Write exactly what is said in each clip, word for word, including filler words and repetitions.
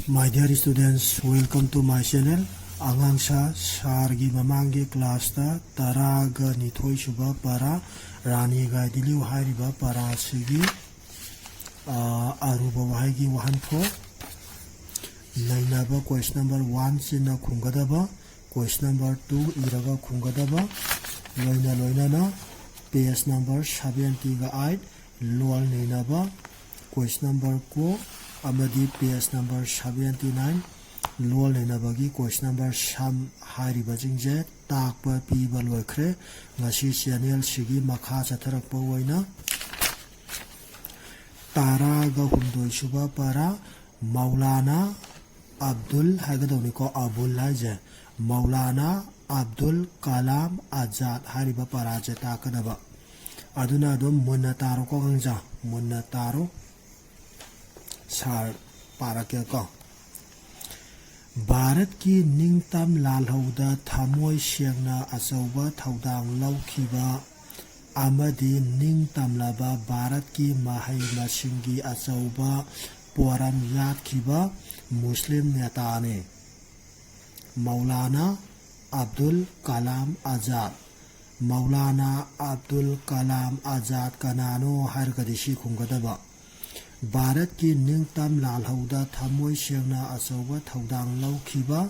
My dear students, welcome to my channel. ꯑꯉꯥꯡꯁꯥ ꯁꯥꯔꯒꯤ ꯃꯃꯥꯡꯒꯤ ꯀ꯭ꯂꯥꯁꯇ ꯇꯔꯥꯒ ꯅꯤꯊꯣꯏ ꯁꯨꯕ ꯄꯔꯥ ꯔꯥꯅꯤ ꯒꯥꯏꯗꯤꯂꯤꯌꯨ ꯍꯥꯏꯔꯤꯕ ꯄꯔꯥ ꯑꯁꯤꯒꯤ, ꯑ, ꯑꯔꯨꯕ ꯋꯥꯍꯩꯒꯤ ꯋꯥꯍꯟꯊꯣꯛ ꯅꯩꯅꯕ, question number one ꯁꯤꯅ ꯈꯨꯝꯒꯗꯕ, question number two ꯏꯔꯒ ꯈꯨꯝꯒꯗꯕ, ꯂꯣꯏꯅ ꯂꯣꯏꯅꯅ page number seventy-eight ꯂꯣꯜ ꯅꯩꯅꯕ, question number four ꯑꯃꯗꯤ page number seventy-nine ꯂꯣꯜ ꯅꯩꯅꯕꯒꯤ question number ꯁꯝ ꯍꯥꯏꯔꯤꯕꯁꯤꯡꯁꯦ ꯇꯥꯛꯄ ꯄꯤꯕ ꯂꯣꯏꯈ꯭ꯔꯦ꯫ ꯉꯁꯤ channel ꯁꯤꯒꯤ ꯃꯈꯥ ꯆꯠꯊꯔꯛꯄ ꯑꯣꯏꯅ ꯇꯔꯥꯒ ꯍꯨꯝꯗꯣꯏ ꯁꯨꯕ ꯄꯔꯥ, ꯃꯧꯂꯥꯅꯥ ꯑꯕꯗꯨꯜ ꯍꯥꯏꯒꯗꯧꯅꯤꯀꯣ, ꯑꯕꯨꯜ ꯍꯥꯏꯁꯦ, ꯃꯧꯂꯥꯅꯥ ꯑꯕꯗꯨꯜ ꯀꯂꯥꯝ ꯑꯖꯥꯗ ꯍꯥꯏꯔꯤꯕ ꯄꯔꯥꯁꯦ ꯇꯥꯛꯀꯗꯕ꯫ ꯑꯗꯨꯅ ꯑꯗꯨꯝ ꯃꯨꯟꯅ ꯇꯥꯔꯣꯀꯣ ꯑꯉꯥꯡꯁꯥ, ꯃꯨꯟꯅ ꯇꯥꯔꯣ꯫ ꯁꯥꯔ ꯄꯥꯔꯛꯀꯦꯀꯣ꯫ ꯚꯥꯔꯠꯀꯤ ꯅꯤꯡꯇꯝ ꯂꯥꯜꯍꯧꯗ ꯊꯃꯣꯏ ꯁꯦꯡꯅ ꯑꯆꯧꯕ ꯊꯧꯗꯥꯡ ꯂꯧꯈꯤꯕ ꯑꯃꯗꯤ ꯅꯤꯡꯇꯝꯂꯕ ꯚꯥꯔꯠꯀꯤ ꯃꯍꯩ ꯃꯁꯤꯡꯒꯤ ꯑꯆꯧꯕ ꯄꯣꯔꯝ ꯌꯥꯠꯈꯤꯕ ꯃꯨꯁꯂꯤꯝ ꯅꯦꯇꯥꯅꯤ꯫ ꯃꯧꯂꯥꯅꯥ ꯑꯕꯗꯨꯜ ꯀꯂꯥꯝ ꯑꯖꯥꯗ꯫ ꯃꯧꯂꯥꯅꯥ ꯑꯕꯗꯨꯜ ꯀꯂꯥꯝ ꯑꯖꯥꯗ ꯀꯅꯥꯅꯣ ꯍꯥꯏꯔꯒꯗꯤ ꯁꯤ ꯈꯨꯝꯒꯗꯕ꯫ ꯚꯥꯔꯠꯀꯤ ꯅꯤꯡꯇꯝ ꯂꯥꯜꯍꯧꯗ ꯊꯃꯣꯏ ꯁꯦꯡꯅ ꯑꯆꯧꯕ ꯊꯧꯗꯥꯡ ꯂꯧꯈꯤꯕ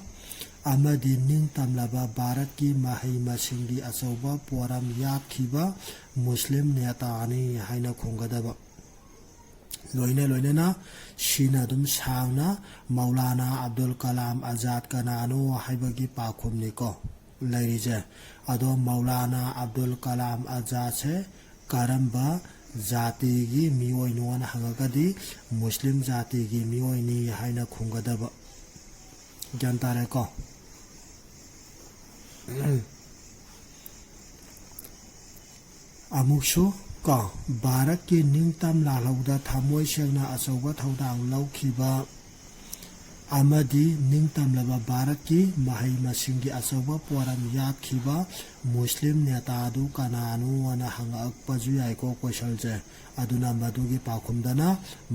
ꯑꯃꯗꯤ ꯅꯤꯡꯇꯝꯂꯕ ꯚꯥꯔꯠꯀꯤ ꯃꯍꯩ ꯃꯁꯤꯡꯒꯤ ꯑꯆꯧꯕ ꯄꯣꯔꯝ ꯌꯥꯠꯈꯤꯕ ꯃꯨꯁꯂꯤꯝ ꯅꯦꯇꯥꯅꯤ ꯍꯥꯏꯅ ꯈꯨꯝꯒꯗꯕ꯫ ꯂꯣꯏꯅ ꯂꯣꯏꯅꯅ ꯁꯤꯅ ꯑꯗꯨꯝ ꯁꯥꯡꯅ ꯃꯧꯂꯥꯅꯥ ꯑꯕꯗꯨꯜ ꯀꯂꯥꯝ ꯑꯖꯥꯗ ꯀꯅꯥꯅꯣ ꯍꯥꯏꯕꯒꯤ ꯄꯥꯎꯈꯨꯝꯅꯤꯀꯣ ꯂꯩꯔꯤꯁꯦ꯫ ꯑꯗꯣ ꯃꯧꯂꯥꯅꯥ ꯑꯕꯗꯨꯜ ꯀꯂꯥꯝ ꯑꯖꯥꯗꯁꯦ ꯀꯔꯝꯕ ꯖꯥꯇꯤꯒꯤ ꯃꯤꯑꯣꯏꯅꯣꯅ ꯍꯪꯉꯒꯗꯤ ꯃꯨꯁꯂꯤꯝ ꯖꯥꯇꯤꯒꯤ ꯃꯤꯑꯣꯏꯅꯤ ꯍꯥꯏꯅ ꯈꯨꯝꯒꯗꯕ꯫ ꯒ꯭ꯌꯥꯟ ꯇꯥꯔꯦꯀꯣ? ꯑꯃꯨꯛꯁꯨ ꯀꯣ, ꯚꯥꯔꯠꯀꯤ ꯅꯤꯡꯇꯝ ꯂꯥꯜꯍꯧꯗ ꯊꯃꯣꯏ ꯁꯦꯡꯅ ꯑꯆꯧꯕ ꯊꯧꯗꯥꯡ ꯂꯧꯈꯤꯕ ꯑꯃꯗꯤ ꯅꯤꯡꯇꯝꯂꯕ ꯚꯥꯔꯠꯀꯤ ꯃꯍꯩ ꯃꯁꯤꯡꯒꯤ ꯑꯆꯧꯕ ꯄꯣꯔꯝ ꯌꯥꯠꯈꯤꯕ ꯃꯨꯁꯂꯤꯝ ꯅꯦꯇꯥꯗꯨ ꯀꯅꯥꯅꯣꯅ ꯍꯪꯉꯛꯄꯁꯨ ꯌꯥꯏꯀꯣ ꯀꯣꯏꯁꯟꯁꯦ꯫ ꯑꯗꯨꯅ ꯃꯗꯨꯒꯤ ꯄꯥꯎꯈꯨꯝꯗꯅ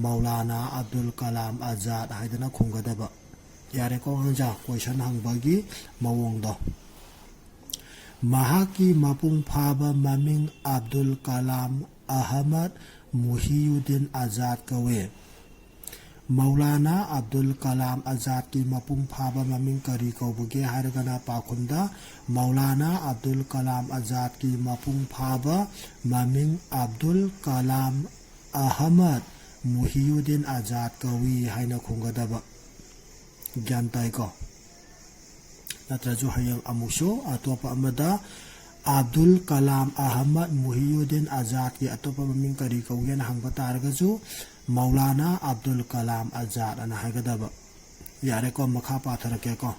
ꯃꯧꯂꯥꯅꯥ ꯑꯕꯗꯨꯜ ꯀꯂꯥꯝ ꯑꯖꯥꯗ ꯍꯥꯏꯗꯅ ꯈꯨꯝꯒꯗꯕ꯫ ꯌꯥꯔꯦꯀꯣ ꯑꯉꯥꯡꯁꯥ, ꯀꯣꯏꯁꯟ ꯍꯪꯕꯒꯤ ꯃꯑꯣꯡꯗꯣ꯫ ꯃꯍꯥꯛꯀꯤ ꯃꯄꯨꯡ ꯐꯥꯕ ꯃꯃꯤꯡ ꯑꯕꯗꯨꯜ ꯀꯂꯥꯝ ꯑꯍꯃꯗ ꯃꯨꯍꯤꯌꯨꯗꯤꯟ ꯑꯖꯥꯗ ꯀꯧꯏ꯫ ꯃꯧꯂꯥꯅꯥ ꯑꯕꯗꯨꯜ ꯀꯂꯥꯝ ꯑꯖꯥꯗꯀꯤ ꯃꯄꯨꯡ ꯐꯥꯕ ꯃꯃꯤꯡ ꯀꯔꯤ ꯀꯧꯕꯒꯦ ꯍꯥꯏꯔꯒꯅ ꯄꯥꯎꯈꯨꯝꯗ ꯃꯧꯂꯥꯅꯥ ꯑꯕꯗꯨꯜ ꯀꯂꯥꯝ ꯑꯖꯥꯗꯀꯤ ꯃꯄꯨꯡ ꯐꯥꯕ ꯃꯃꯤꯡ ꯑꯕꯗꯨꯜ ꯀꯂꯥꯝ ꯑꯍꯃꯗ ꯃꯨꯍꯤꯌꯨꯗꯤꯟ ꯑꯖꯥꯗ ꯀꯧꯏ ꯍꯥꯏꯅ ꯈꯨꯝꯒꯗꯕ꯫ ꯒ꯭ꯌꯥꯟ ꯇꯥꯏꯀꯣ? ꯅꯠꯇ꯭ꯔꯁꯨ ꯍꯌꯦꯡ ꯑꯃꯨꯛꯁꯨ ꯑꯇꯣꯞꯄ ꯑꯃꯗ ꯑꯕꯗꯨꯜ ꯀꯂꯥꯝ ꯑꯍꯃꯗ ꯃꯨꯍꯤꯌꯨꯗꯤꯟ ꯑꯖꯥꯗꯀꯤ ꯑꯇꯣꯞꯄ ꯃꯃꯤꯡ ꯀꯔꯤ ꯀꯧꯒꯦꯅ ꯍꯪꯕ ꯇꯥꯔꯒꯁꯨ ꯃꯧꯂꯥꯅꯥ ꯑꯕꯗꯨꯜ ꯀꯂꯥꯝ ꯑꯖꯥꯗ ꯑꯅ ꯍꯥꯏꯒꯗꯕ꯫ ꯌꯥꯔꯦꯀꯣ, ꯃꯈꯥ ꯄꯥꯊꯔꯛꯀꯦꯀꯣ꯫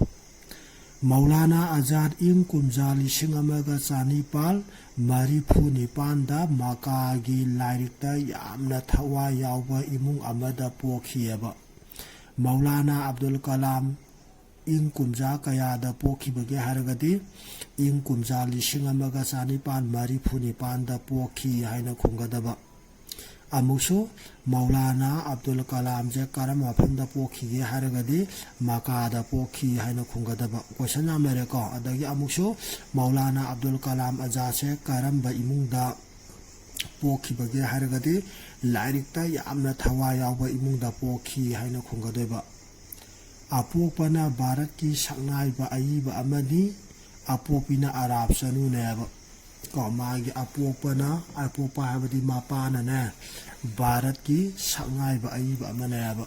ꯃꯧꯂꯥꯅꯥ ꯑꯖꯥꯗ ꯏꯪ ꯀꯨꯝꯖꯥ ꯂꯤꯁꯤꯡ ꯑꯃꯒ ꯆꯅꯤꯄꯥꯜ ꯃꯔꯤꯐꯨ ꯅꯤꯄꯥꯟꯗ ꯃꯀꯥꯒꯤ ꯂꯥꯏꯔꯤꯛꯇ ꯌꯥꯝꯅ ꯊꯋꯥꯏ ꯌꯥꯎꯕ ꯏꯃꯨꯡ ꯑꯃꯗ ꯄꯣꯛꯈꯤꯑꯕ꯫ ꯃꯧꯂꯥꯅꯥ ꯑꯕꯗꯨꯜ ꯀꯂꯥꯝ ꯏꯪ ꯀꯨꯝꯖꯥ ꯀꯌꯥꯗ ꯄꯣꯛꯈꯤꯕꯒꯦ ꯍꯥꯏꯔꯒꯗꯤ ꯏꯪ ꯀꯨꯝꯖꯥ ꯂꯤꯁꯤꯡ ꯑꯃꯒ ꯆꯅꯤꯄꯥꯜ ꯃꯔꯤꯐꯨ ꯅꯤꯄꯥꯟꯗ ꯄꯣꯛꯈꯤ ꯍꯥꯏꯅ ꯈꯨꯝꯒꯗꯕ꯫ ꯑꯃꯨꯛꯁꯨ ꯃꯧꯂꯥꯅꯥ ꯑꯕꯗꯨꯜ ꯀꯂꯥꯝꯁꯦ ꯀꯔꯝꯕ ꯃꯐꯝꯗ ꯄꯣꯛꯈꯤꯒꯦ ꯍꯥꯏꯔꯒꯗꯤ ꯃꯀꯥꯗ ꯄꯣꯛꯈꯤ ꯍꯥꯏꯅ ꯈꯨꯝꯒꯗꯕ꯫ ꯀꯣꯏꯁꯟ ꯌꯥꯝ ꯂꯩꯔꯦꯀꯣ꯫ ꯑꯗꯒꯤ ꯑꯃꯨꯛꯁꯨ ꯃꯧꯂꯥꯅꯥ ꯑꯕꯗꯨꯜ ꯀꯂꯥꯝ ꯑꯖꯥꯗꯁꯦ ꯀꯔꯝꯕ ꯏꯃꯨꯡꯗ ꯄꯣꯛꯈꯤꯕꯒꯦ ꯍꯥꯏꯔꯒꯗꯤ ꯂꯥꯏꯔꯤꯛꯇ ꯌꯥꯝꯅ ꯊꯋꯥꯏ ꯌꯥꯎꯕ ꯏꯃꯨꯡꯗ ꯄꯣꯛꯈꯤ ꯍꯥꯏꯅ ꯈꯨꯝꯒꯗꯣꯏꯕ꯫ ꯑꯄꯣꯛꯄꯅ ꯚꯥꯔꯠꯀꯤ ꯁꯛꯅꯥꯏꯕ ꯑꯏꯕ ꯑꯃꯅꯤ, ꯑꯄꯣꯛꯄꯤꯅ ꯑꯔꯥꯕ ꯆꯅꯨꯅꯦꯕ꯫ ꯀꯣ, ꯃꯥꯒꯤ ꯑꯄꯣꯛꯄꯅ, ꯑꯄꯣꯛꯄ ꯍꯥꯏꯕꯗꯤ ꯃꯄꯥꯅꯅꯦ, ꯚꯥꯔꯠꯀꯤ ꯁꯛꯅꯥꯏꯕ ꯑꯏꯕ ꯑꯃꯅꯦꯕ꯫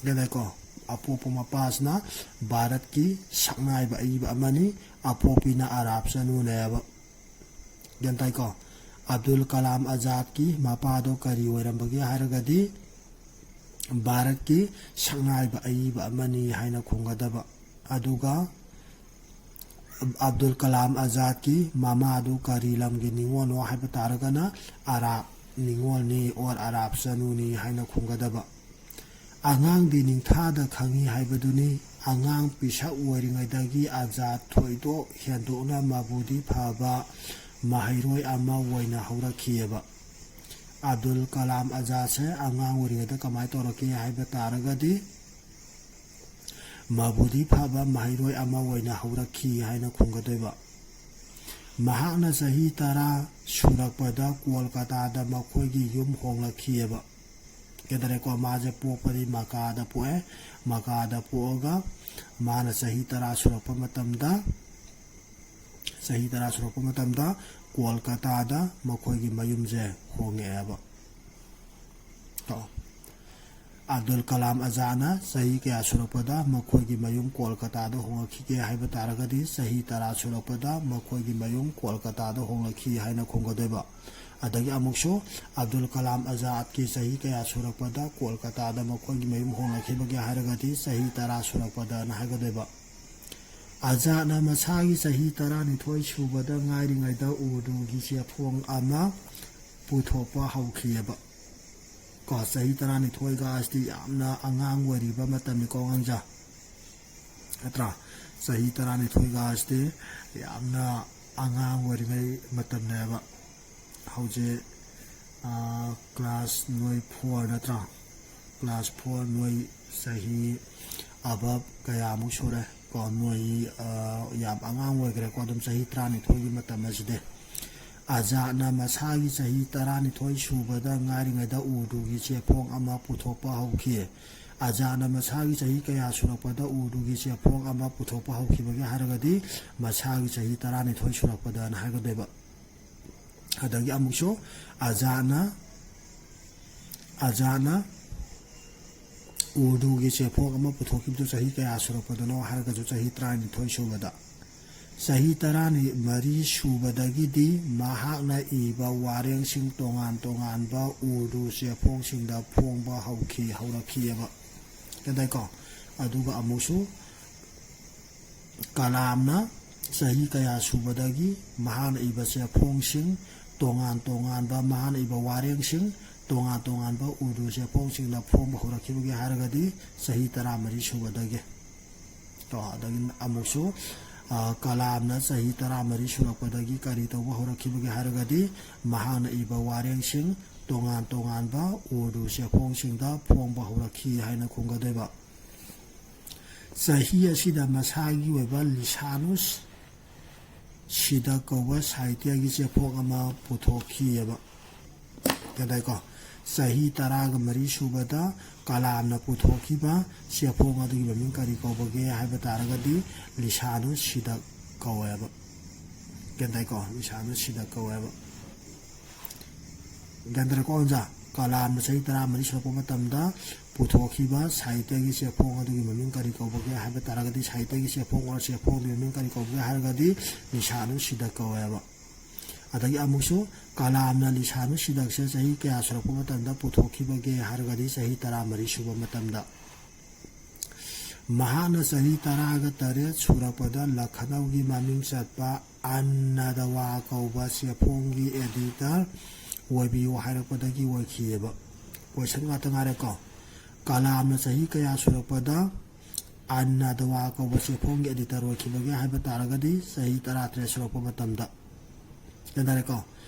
ꯒ꯭ꯌꯥꯟ ꯇꯥꯏꯀꯣ? ꯑꯄꯣꯛꯄ ꯃꯄꯥꯁꯤꯅ ꯚꯥꯔꯠꯀꯤ ꯁꯛꯅꯥꯏꯕ ꯑꯏꯕ ꯑꯃꯅꯤ, ꯑꯄꯣꯛꯄꯤꯅ ꯑꯔꯥꯕ ꯆꯅꯨꯅꯦꯕ꯫ ꯒ꯭ꯌꯥꯟ ꯇꯥꯏꯀꯣ? ꯑꯕꯗꯨꯜ ꯀꯂꯥꯝ ꯑꯖꯥꯗꯀꯤ ꯃꯄꯥꯗꯣ ꯀꯔꯤ ꯑꯣꯏꯔꯝꯕꯒꯦ ꯍꯥꯏꯔꯒꯗꯤ ꯚꯥꯔꯠꯀꯤ ꯁꯛꯅꯥꯏꯕ ꯑꯏꯕ ꯑꯃꯅꯤ ꯍꯥꯏꯅ ꯈꯨꯝꯒꯗꯕ꯫ ꯑꯗꯨꯒ ꯑꯕꯗꯨꯜ ꯀꯂꯥꯝ ꯑꯖꯥꯗꯀꯤ ꯃꯃꯥꯗꯨ ꯀꯔꯤ ꯂꯝꯒꯤ ꯅꯤꯉꯣꯜꯅꯣ ꯍꯥꯏꯕ ꯇꯥꯔꯒꯅ ꯑꯔꯥꯕ ꯅꯤꯉꯣꯜꯅꯤ, ꯑꯣꯔ ꯑꯔꯥꯕ ꯆꯅꯨꯅꯤ ꯍꯥꯏꯅ ꯈꯨꯝꯒꯗꯕ꯫ ꯑꯉꯥꯡꯗꯤ ꯅꯤꯡꯊꯥꯗ ꯈꯪꯉꯤ ꯍꯥꯏꯕꯗꯨꯅꯤ꯫ ꯑꯉꯥꯡ ꯄꯤꯁꯛ ꯑꯣꯏꯔꯤꯉꯩꯗꯒꯤ ꯑꯖꯥꯗ ꯊꯣꯏꯗꯣꯛ ꯍꯦꯟꯗꯣꯛꯅ ꯃꯕꯨꯗꯤ ꯐꯕ ꯃꯍꯩꯔꯣꯏ ꯑꯃ ꯑꯣꯏꯅ ꯍꯧꯔꯛꯈꯤꯑꯕ꯫ ꯑꯕꯗꯨꯜ ꯀꯂꯥꯝ ꯑꯖꯥꯗꯁꯦ ꯑꯉꯥꯡ ꯑꯣꯏꯔꯤꯉꯩꯗ ꯀꯃꯥꯏꯅ ꯇꯧꯔꯛꯀꯦ ꯍꯥꯏꯕ ꯇꯥꯔꯒꯗꯤ, ꯃꯕꯨꯗꯤ ꯐꯕ ꯃꯍꯩꯔꯣꯏ ꯑꯃ ꯑꯣꯏꯅ ꯍꯧꯔꯛꯈꯤ ꯍꯥꯏꯅ ꯈꯨꯝꯒꯗꯣꯏꯕ꯫ ꯃꯍꯥꯛꯅ ꯆꯍꯤ ꯇꯔꯥ ꯁꯨꯔꯛꯄꯗ ꯀꯣꯜꯀꯇꯥꯗ ꯃꯈꯣꯏꯒꯤ ꯌꯨꯝ ꯍꯣꯡꯂꯛꯈꯤꯑꯕ꯫ ꯀꯩꯗꯧꯔꯦꯀꯣ? ꯃꯥꯁꯦ ꯄꯣꯛꯄꯗꯤ ꯃꯀꯥꯗ ꯄꯣꯛꯑꯦ꯫ ꯃꯀꯥꯗ ꯄꯣꯛꯑꯒ ꯃꯥꯅ ꯆꯍꯤ ꯇꯔꯥ ꯁꯨꯔꯛꯄ ꯃꯇꯝꯗ, ꯆꯍꯤ ꯇꯔꯥ ꯁꯨꯔꯛꯄ ꯃꯇꯝꯗ ꯀꯣꯜꯀꯇꯥꯗ ꯃꯈꯣꯏꯒꯤ ꯃꯌꯨꯝꯁꯦ ꯍꯣꯡꯉꯛꯑꯦꯕ꯫ ꯀꯣ꯫ ꯑꯕꯗꯨꯜ ꯀꯂꯥꯝ ꯑꯖꯥꯗꯅ ꯆꯍꯤ ꯀꯌꯥ ꯁꯨꯔꯛꯄꯗ ꯃꯈꯣꯏꯒꯤ ꯃꯌꯨꯝ ꯀꯣꯜꯀꯇꯥꯗ ꯍꯣꯡꯂꯛꯈꯤꯒꯦ ꯍꯥꯏꯕ ꯇꯥꯔꯒꯗꯤ, ꯆꯍꯤ ꯇꯔꯥ ꯁꯨꯔꯛꯄꯗ ꯃꯈꯣꯏꯒꯤ ꯃꯌꯨꯝ ꯀꯣꯜꯀꯇꯥꯗ ꯍꯣꯡꯂꯛꯈꯤ ꯍꯥꯏꯅ ꯈꯨꯝꯒꯗꯣꯏꯕ꯫ ꯑꯗꯒꯤ ꯑꯃꯨꯛꯁꯨ, ꯑꯕꯗꯨꯜ ꯀꯂꯥꯝ ꯑꯖꯥꯗꯀꯤ ꯆꯍꯤ ꯀꯌꯥ ꯁꯨꯔꯛꯄꯗ ꯀꯣꯜꯀꯇꯥꯗ ꯃꯈꯣꯏꯒꯤ ꯃꯌꯨꯝ ꯍꯣꯡꯂꯛꯈꯤꯕꯒꯦ ꯍꯥꯏꯔꯒꯗꯤ, ꯆꯍꯤ ꯇꯔꯥ ꯁꯨꯔꯛꯄꯗꯅ ꯍꯥꯏꯒꯗꯣꯏꯕ꯫ ꯑꯖꯥꯗꯅ ꯃꯁꯥꯒꯤ ꯆꯍꯤ ꯇꯔꯥꯅꯤꯊꯣꯏ ꯁꯨꯕꯗ ꯉꯥꯏꯔꯤꯉꯩꯗ ꯎꯔꯗꯨꯒꯤ ꯆꯦꯐꯣꯡ ꯑꯃ ꯄꯨꯊꯣꯛꯄ ꯍꯧꯈꯤꯑꯕ꯫ ꯀꯣ, ꯆꯍꯤ ꯇꯔꯥꯅꯤꯊꯣꯏꯒ ꯑꯁꯤꯗꯤ ꯌꯥꯝꯅ ꯑꯉꯥꯡ ꯑꯣꯏꯔꯤꯕ ꯃꯇꯝꯅꯤꯀꯣ, ꯑꯉꯥꯡꯖꯥ, ꯅꯠꯇ꯭ꯔꯥ? ꯆꯍꯤ ꯇꯔꯥꯅꯤꯊꯣꯏꯒ ꯑꯁꯤꯗꯤ ꯌꯥꯝꯅ ꯑꯉꯥꯡ ꯑꯣꯏꯔꯤꯉꯩ ꯃꯇꯝꯅꯦꯕ꯫ ꯍꯧꯖꯤꯛ, ꯑ, class ꯅꯣꯏ four ꯅꯠꯇ꯭ꯔꯥ? Class four ꯅꯣꯏ ꯆꯍꯤ above ꯀꯌꯥꯃꯨꯛ ꯁꯨꯔꯦ? ꯀꯣ, ꯅꯣꯏ, ꯑ, ꯌꯥꯝ ꯑꯉꯥꯡ ꯑꯣꯏꯈ꯭ꯔꯦꯀꯣ, ꯑꯗꯨꯝ ꯆꯍꯤ ꯇꯔꯥꯅꯤꯊꯣꯏꯒꯤ ꯃꯇꯝ ꯑꯁꯤꯗꯤ꯫ ꯑꯖꯥꯗꯅ ꯃꯁꯥꯒꯤ ꯆꯍꯤ ꯇꯔꯥꯅꯤꯊꯣꯏ ꯁꯨꯕꯗ ꯉꯥꯏꯔꯤꯉꯩꯗ ꯎꯔꯗꯨꯒꯤ ꯆꯦꯐꯣꯡ ꯑꯃ ꯄꯨꯊꯣꯛꯄ ꯍꯧꯈꯤ꯫ ꯑꯖꯥꯗꯅ ꯃꯁꯥꯒꯤ ꯆꯍꯤ ꯀꯌꯥ ꯁꯨꯔꯛꯄꯗ ꯎꯔꯗꯨꯒꯤ ꯆꯦꯐꯣꯡ ꯑꯃ ꯄꯨꯊꯣꯛꯄ ꯍꯧꯈꯤꯕꯒꯦ ꯍꯥꯏꯔꯒꯗꯤ, ꯃꯁꯥꯒꯤ ꯆꯍꯤ ꯇꯔꯥꯅꯤꯊꯣꯏ ꯁꯨꯔꯛꯄꯗꯅ ꯍꯥꯏꯒꯗꯣꯏꯕ꯫ ꯑꯗꯒꯤ ꯑꯃꯨꯛꯁꯨ ꯑꯖꯥꯗꯅ, ꯑꯖꯥꯗꯅ ꯎꯔꯗꯨꯒꯤ ꯆꯦꯐꯣꯡ ꯑꯃ ꯄꯨꯊꯣꯛꯈꯤꯕꯗꯨ ꯆꯍꯤ ꯀꯌꯥ ꯁꯨꯔꯛꯄꯗꯅꯣ ꯍꯥꯏꯔꯒꯁꯨ, ꯆꯍꯤ ꯇꯔꯥꯅꯤꯊꯣꯏ ꯁꯨꯕꯗ꯫ ꯆꯍꯤ ꯇꯔꯥꯃꯔꯤ ꯁꯨꯕꯗꯒꯤꯗꯤ ꯃꯍꯥꯛꯅ ꯏꯕ ꯋꯥꯔꯦꯡꯁꯤꯡ ꯇꯣꯉꯥꯟ ꯇꯣꯉꯥꯟꯕ ꯎꯔꯗꯨ ꯆꯦꯐꯣꯡꯁꯤꯡꯗ ꯐꯣꯡꯕ ꯍꯧꯈꯤ, ꯍꯧꯔꯛꯈꯤꯑꯕ꯫ ꯒ꯭ꯌꯥꯟ ꯇꯥꯏꯀꯣ? ꯑꯗꯨꯒ ꯑꯃꯨꯛꯁꯨ ꯀꯂꯥꯝꯅ ꯆꯍꯤ ꯀꯌꯥ ꯁꯨꯕꯗꯒꯤ ꯃꯍꯥꯛꯅ ꯏꯕ ꯆꯦꯐꯣꯡꯁꯤꯡ, ꯇꯣꯉꯥꯟ ꯇꯣꯉꯥꯟꯕ ꯃꯍꯥꯛꯅ ꯏꯕ ꯋꯥꯔꯦꯡꯁꯤꯡ ꯇꯣꯉꯥꯟ ꯇꯣꯉꯥꯟꯕ ꯎꯔꯗꯨ ꯆꯦꯐꯣꯡꯁꯤꯡꯗ ꯐꯣꯡꯕ ꯍꯧꯔꯛꯈꯤꯕꯒꯦ ꯍꯥꯏꯔꯒꯗꯤ ꯆꯍꯤ ꯇꯔꯥꯃꯔꯤ ꯁꯨꯕꯗꯒꯤ꯫ ꯀꯣ, ꯑꯗꯒꯤ ꯑꯃꯨꯛꯁꯨ, ꯑ, ꯀꯂꯥꯝꯅ ꯆꯍꯤ ꯇꯔꯥꯃꯔꯤ ꯁꯨꯔꯛꯄꯗꯒꯤ ꯀꯔꯤ ꯇꯧꯕ ꯍꯧꯔꯛꯈꯤꯕꯒꯦ ꯍꯥꯏꯔꯒꯗꯤ ꯃꯍꯥꯛꯅ ꯏꯕ ꯋꯥꯔꯦꯡꯁꯤꯡ ꯇꯣꯉꯥꯟ ꯇꯣꯉꯥꯟꯕ ꯎꯔꯗꯨ ꯆꯦꯐꯣꯡꯁꯤꯡꯗ ꯐꯣꯡꯕ ꯍꯧꯔꯛꯈꯤ ꯍꯥꯏꯅ ꯈꯨꯝꯒꯗꯣꯏꯕ꯫ ꯆꯍꯤ ꯑꯁꯤꯗ ꯃꯁꯥꯒꯤ ꯑꯣꯏꯕ ꯂꯤꯁꯥꯅꯨ ꯁꯤꯗꯛ ꯀꯧꯕ ꯁꯥꯍꯤꯇ꯭ꯌꯒꯤ ꯆꯦꯐꯣꯡ ꯑꯃ ꯄꯨꯊꯣꯛꯈꯤꯑꯕ꯫ ꯒ꯭ꯌꯥꯟ ꯇꯥꯏꯀꯣ? ꯆꯍꯤ ꯇꯔꯥꯒ ꯃꯔꯤ ꯁꯨꯕꯗ ꯀꯂꯥꯝꯅ ꯄꯨꯊꯣꯛꯈꯤꯕ ꯆꯦꯐꯣꯡ ꯑꯗꯨꯒꯤ ꯃꯃꯤꯡ ꯀꯔꯤ ꯀꯧꯕꯒꯦ ꯍꯥꯏꯕ ꯇꯥꯔꯒꯗꯤ ꯂꯤꯁꯥꯅꯨ ꯁꯤꯗꯛ ꯀꯧꯋꯦꯕ꯫ ꯒ꯭ꯌꯥꯟ ꯇꯥꯏꯀꯣ? ꯂꯤꯁꯥꯅꯨ ꯁꯤꯗꯛ ꯀꯧꯋꯦꯕ꯫ ꯒ꯭ꯌꯥꯟ ꯇꯥꯔꯦꯀꯣ ꯑꯣꯖꯥ? ꯀꯂꯥꯝꯅ ꯆꯍꯤ ꯇꯔꯥꯃꯔꯤ ꯁꯨꯔꯛꯄ ꯃꯇꯝꯗ ꯄꯨꯊꯣꯛꯈꯤꯕ ꯁꯥꯍꯤꯇ꯭ꯌꯒꯤ ꯆꯦꯐꯣꯡ ꯑꯗꯨꯒꯤ ꯃꯃꯤꯡ ꯀꯔꯤ ꯀꯧꯕꯒꯦ ꯍꯥꯏꯕ ꯇꯥꯔꯒꯗꯤ, ꯁꯥꯍꯤꯇ꯭ꯌꯒꯤ ꯆꯦꯐꯣꯡ ꯑꯣꯔ ꯆꯦꯐꯣꯡ ꯑꯗꯨꯒꯤ ꯃꯃꯤꯡ ꯀꯔꯤ ꯀꯧꯕꯒꯦ ꯍꯥꯏꯔꯒꯗꯤ ꯂꯤꯁꯥꯅꯨ ꯁꯤꯗꯛ ꯀꯧꯋꯦꯕ꯫ ꯑꯗꯒꯤ ꯑꯃꯨꯛꯁꯨ ꯀꯂꯥꯝꯅ ꯂꯤꯁꯥꯅꯨ ꯁꯤꯗꯛꯁꯦ ꯆꯍꯤ ꯀꯌꯥ ꯁꯨꯔꯛꯄ ꯃꯇꯝꯗ ꯄꯨꯊꯣꯛꯈꯤꯕꯒꯦ ꯍꯥꯏꯔꯒꯗꯤ ꯆꯍꯤ ꯇꯔꯥꯃꯔꯤ ꯁꯨꯕ ꯃꯇꯝꯗ꯫ ꯃꯍꯥꯛꯅ ꯆꯍꯤ ꯇꯔꯥꯒ ꯇꯔꯦꯠ ꯁꯨꯔꯛꯄꯗ ꯂꯈꯅꯧꯒꯤ ꯃꯃꯤꯡ ꯆꯠꯄ ꯑꯟꯅꯗꯋꯥ ꯀꯧꯕ ꯆꯦꯐꯣꯡꯒꯤ editor ꯑꯣꯏꯕꯤꯌꯨ ꯍꯥꯏꯔꯛꯄꯗꯒꯤ ꯑꯣꯏꯈꯤꯑꯕ꯫ Question ꯉꯥꯛꯇ ꯉꯥꯏꯔꯦꯀꯣ꯫ ꯀꯂꯥꯝꯅ ꯆꯍꯤ ꯀꯌꯥ ꯁꯨꯔꯛꯄꯗ ꯑꯟꯅꯗꯋꯥ ꯀꯧꯕ ꯆꯦꯐꯣꯡꯒꯤ editor ꯑꯣꯏꯈꯤꯕꯒꯦ ꯍꯥꯏꯕ ꯇꯥꯔꯒꯗꯤ ꯆꯍꯤ ꯇꯔꯥꯇꯔꯦꯠ ꯁꯨꯔꯛꯄ ꯃꯇꯝꯗ꯫ ꯒ꯭ꯌꯥꯟ ꯇꯥꯔꯦꯀꯣ?